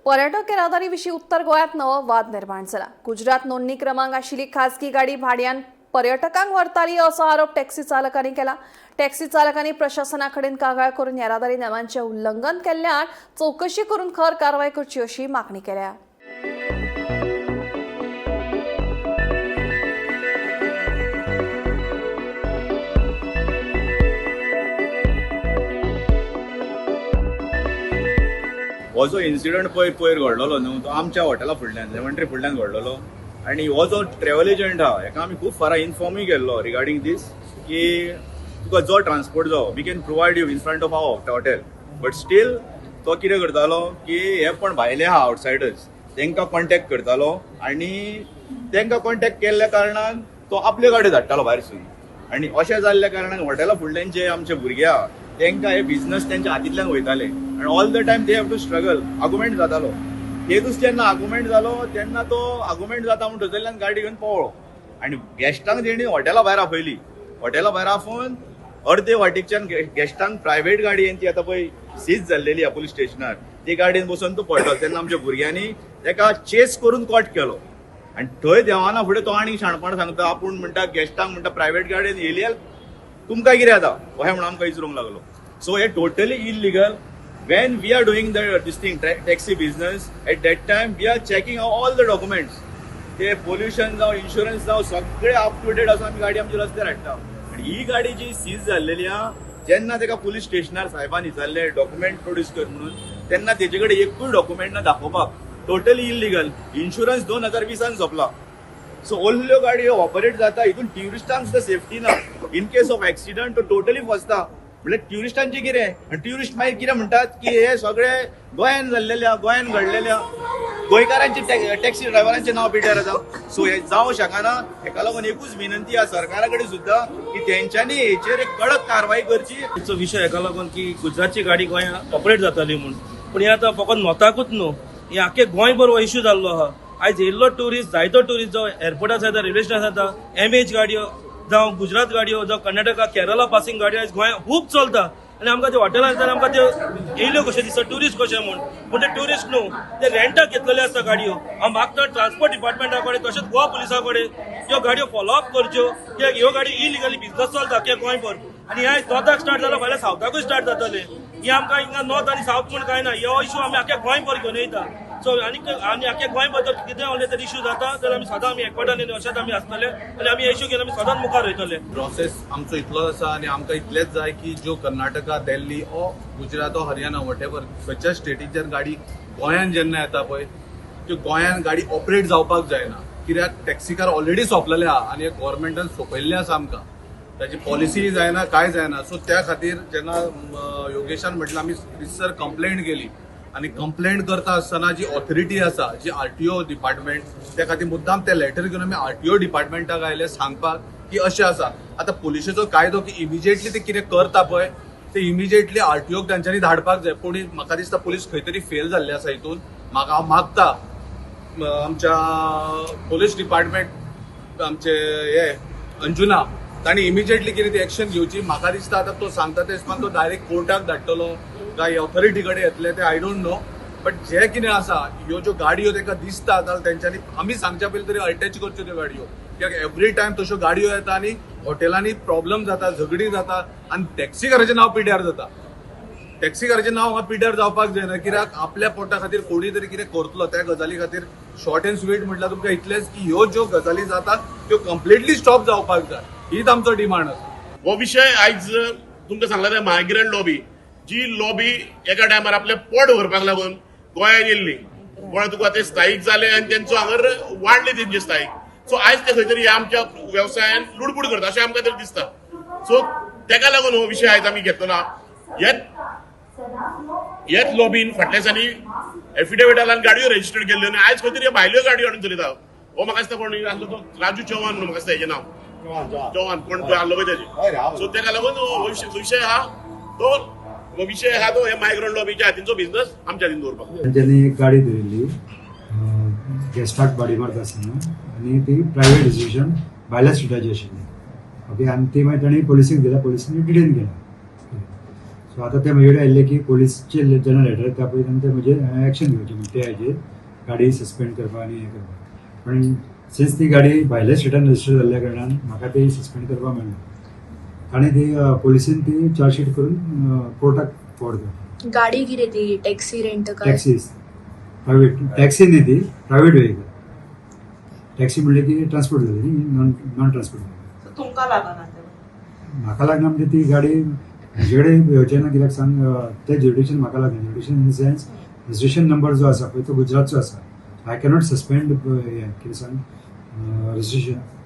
पर्यटक येरादारी विशीं उत्तर गोंयांत नवो वाद निर्माण जाला. गुजरात नोंदणी क्रमांक आशिल्ली खासगी गाडी भाड्यान पर्यटकांक व्हरताली असो आरोप टॅक्सी चालकांनी केला. टॅक्सी चालकांनी प्रशासना कडेन कागाळ करून येरादारी नेमांचे उल्लंघन केल्ल्यान चवकशी करून खर कारवाय करची अशी मागणी केल्या. हो जो इन्सिडंट पळय पयर घडलेलो न्हू, तो आमच्या हॉटेला फुडल्यान, लेमन ट्री फुडल्यान घडलेलो. आनी हो जो ट्रॅव्हल एजंट आहा, हेका आमी खूब फारां इन्फॉर्मूय केल्लो रिगार्डींग दीस की तुका जो ट्रान्सपोर्ट जावो, we can provide you in front of our hotel, but still तो कितें करतालो की हे पण भायले आहा, आवटसायडर्स, तांकां कॉन्टेक्ट करतालो आनी तांकां कॉन्टेक्ट केल्ल्या कारणान तो आपल्यो गाडयो धाडटालो भायरसून. आनी अशें जाल्ल्या कारणान हॉटेला फुडल्यान जे आमचे भुरगे आहा, तांकां हे बिझनस तेंच्या हातींतल्यान वयताले आनी all the time they have to struggle. Argument जातालो. तेदूस जेन्ना आर्गुमेंट जालो तेन्ना तो आर्गुमेंट जाता म्हूण थंयसरल्यान गाडी घेवन पळ्ळो आनी गेस्टांक तेणी हॉटेला भायर आपयली. हॉटेला भायर आपोवन अर्दे वाटेकच्यान गेस्टांक प्रायवेट गाडयेन, ती आतां पळय सीज जाल्लेली आहा पुलीस स्टेशनार, ती गाडयेन बसून तो पळटलो. तेन्ना आमच्या भुरग्यांनी तेका चेस करून कॉट केलो आनी थंय देवाना फुडें तो आनी शाणपण सांगता, आपूण म्हणटा गेस्टांक म्हणटा प्रायवेट गाडयेन येयली तुमकां कितें जाता अशें म्हणून आमकां विचारूंक लागलो. सो हे totally illegal. When we are doing the this thing, taxi business, at that time we are checking all the documents. ते पोल्युशन जावं, इन्शुरन्स जावं, सगळे अप टू डेट आसून आमी गाडी आमची रस्त्यार हाडटा. आनी ही गाडी जी सीज जाल्लेली आहा, जेन्ना ताका पुलीस स्टेशनार साहेबान विचारले डॉक्युमेंट प्रोड्यूस कर म्हणून, तेन्ना तेजे कडेन एकूय डॉक्युमेंट ना दाखोवपाक. Totally illegal. Insurance 2020 सोंपला. सो ओल्ल्यो गाडयो ऑपरेट जाता, हितून ट्युरिस्टांक सुद्दां सेफ्टी ना. इन केस ऑफ एक्सिडंट तो टोटली फसता. म्हणल्यार ट्युरिस्टांचे कितें? आनी ट्युरिस्ट मागीर कितें म्हणटात की हे सगळे गोंयान जाल्लेले आहा, गोंयान घडलेले आहा, गोंयकारांचे टॅक्सी ड्रायव्हरांचे नांव पिड्ड्यार जाता. सो हे जावं शकना. हेका लागून एकूच विनंती आहा सरकारा कडेन सुद्दां की तेंच्यांनी हेचेर एक कडक कारवाय करची. हेचो विशय हेका लागून की गुजरातची गाडी गोंयांत ऑपरेट जाताली म्हूण. पूण हे आतां फकत नॉर्थाकूच न्हू, हे आख्खे गोंयभर हो इश्यू जाल्लो आहा. आयज येयल्लो ट्युरिस्ट, जायतो ट्युरिस्ट जावं एअरपोर्टार जाता, रेल्वे स्टेशनार जाता, एमएच गाडयो जावं, गुजरात गाडयो जावं, कर्नाटका, केरला पासिंग गाडयो आयज गोंयांत खूब चलता. आनी आमकां ते हॉटेलान जाल्यार आमकां त्यो येयल्यो कशें दिसता, ट्युरिस्ट कशें म्हूण. पूण ते ट्युरिस्ट न्हू, ते रेंटाक घेतलेले आसता गाडयो. हांव मागता ट्रान्सपोर्ट डिपार्टमेंटा कडेन तशेंच गोवा पुलिसा कडेन त्यो गाडयो फॉलो अप करच्यो, कित्याक ह्यो गाडी इलिगली बिझनस चलता अख्ख्या गोंयभर. आनी ह्या नॉर्थाक स्टार्ट जाला, फाल्यां सावथाकूय स्टार्ट जातले. हे आमकां हिंगा नॉर्थ आनी सावथ म्हूण कांय ना, हो इशू आमी आख्या गोंयभर घेवन येता. सो आनी आनी आख्या गोंयभर जर कितें उरलें तर इशू जाता जाल्यार आमी सदां आमी एकवटान आनी अशेंच आमी आसतले आनी आमी इशू घेवन आमी सदांच मुखार वयतले. प्रोसेस आमचो इतलोच आसा आनी आमकां इतलेंच जाय की ज्यो कर्नाटका, दिल्ली ओ गुजरात ओ हरियाणा, वटेवर खंयच्या स्टेटीच्यान गाडी गोंयान जेन्ना येता पळय, त्यो गोंयान गाडी ऑपरेट जावपाक जायना, कित्याक टॅक्सीकार ऑलरेडी सोंपलेले आहा आनी गव्हर्मेंटान सोंपयल्लें आसा आमकां. ताची पॉलिसी जायना, कांय जायना. सो त्या खातीर जेन्ना योगेशान म्हटलें, आमी रितसर कंप्लेंट केली आनी कंप्लेंट करता आसतना जी ऑथॉरिटी आसा, जी आरटीओ डिपार्टमेंट, त्या खातीर मुद्दाम ते लेटर घेवन आमी आरटीओ डिपार्टमेंटाक आयले सांगपाक की अशें आसा. आतां पुलिशेचो कायदो की इमिजिएटली ते कितें करता पळय, ते इमिजिएटली आरटीओक तांच्यांनी धाडपाक जाय. पूण म्हाका दिसता पुलीस खंय तरी फेल जाल्ले आसा हितून. म्हाका हांव मागता आमच्या पोलीस डिपार्टमेंट, आमचे हे अंजुना, तांणी इमिजिएटली कितें ती एक्शन घेवची. म्हाका दिसता आतां तो सांगता ते हिसपान तो डायरेक्ट कोर्टाक धाडटलो काय ऑथॉरिटी कडेन येतले ते I don't know, but जे कितें आसा, ह्यो ज्यो गाडयो ताका दिसता जाल्यार तेंच्यांनी आमी सांगच्या पयलीं तरी अटॅच करच्यो त्यो गाडयो, कित्याक एवरी टायम तश्यो गाडयो येता आनी हॉटेलांनी प्रॉब्लम जाता, झगडी जाता आनी टॅक्सीकाराचें नांव पिड्यार जाता. टॅक्सीकाराचें नांव हांगा पिड्यार जावपाक जायना, कित्याक आपल्या पोटा खातीर कोणी तरी कितें करतलो. त्या गजाली खातीर शॉर्ट अँड स्वीट म्हटल्यार तुमकां इतलेंच की ह्यो ज्यो गजाली जातात त्यो कंप्लिटली स्टॉप जावपाक जाय, हीच आमचो डिमांड आसा. हो विशय आयज तुमकां सांगला, मायग्रंट लॉबी, जी लॉबी एका टायमार आपलें पोट भरपाक लागून गोंयांत येयल्ली, पण तुका ते स्थायीक जाले आनी तेंचो हांगर वाडले तेंचे स्थायीक. सो आयज ते खंय तरी ह्या आमच्या वेवसायान लुडबूड करता अशें आमकां तरी दिसता. सो तेका लागून हो विशय आयज आमी घेतलो. हेच हेच लॉबीन फाटल्या दिसांनी एफिडेविटान गाडयो रजिस्टर्ड केल्ल्यो आनी आयज खंय तरी भायल्यो गाडयो हाडून चलयता. हो म्हाका दिसता कोण आसलो तो राजू चौहान म्हणून, म्हाका दिसता हेजें नांव चौहान कोण आसलो पळय तेजें. सो तेका लागून हो विशय आहा तो, हो विशय आहा तो हे मायग्रंट लॉबीच्या हातींचो बिझनस आमच्या हातीन दवरपाक. तेंच्यांनी एक गाडी धरिल्ली गेस्टाक भाडी मारता आसतना आनी ती प्रायवेट डिसिजन भायल्या स्टेटाची आशिल्ली. ओके, आनी ती मागीर तांणी पोलिसीक दिल्या, पोलिसांनी डिटेन केला. सो आतां ते म्हजे कडेन आयिल्ले की पोलिसचे जेन्ना लेटर येता पळय तेन्ना ते म्हजेर एक्शन घेवचें म्हण ते हाजेर गाडी सस्पेंड करपाक आनी हें करपाक. पण सिन्स ती गाडी भायल्या स्टेटान रजिस्टर जाल्ल्या कारणान म्हाका ती सस्पेंड करपाक मेळना. ताणें ती पोलिसीन ती चार्जशीट करून कोर्टाक फॉरवर्ड केली. गाडी कितें ती taxi rent car? Taxi, private taxi न्ही ती, प्रायवेट व्हेकल. टॅक्सी म्हणले की ट्रान्सपोर्ट जाली न्ही, नॉन ट्रान्सपोर्ट. तुमकां लागना तें? म्हाका लागना म्हणजे ती गाडी म्हजे कडेन येवचें ना, कित्याक सांग, तें ज्युरिडिक्शन म्हाका लागना. Jurisdiction in the sense registration number जो आसा पळय तो गुजरातचो आसा. I cannot suspend हें कितें सांग रजिस्ट्रेशन.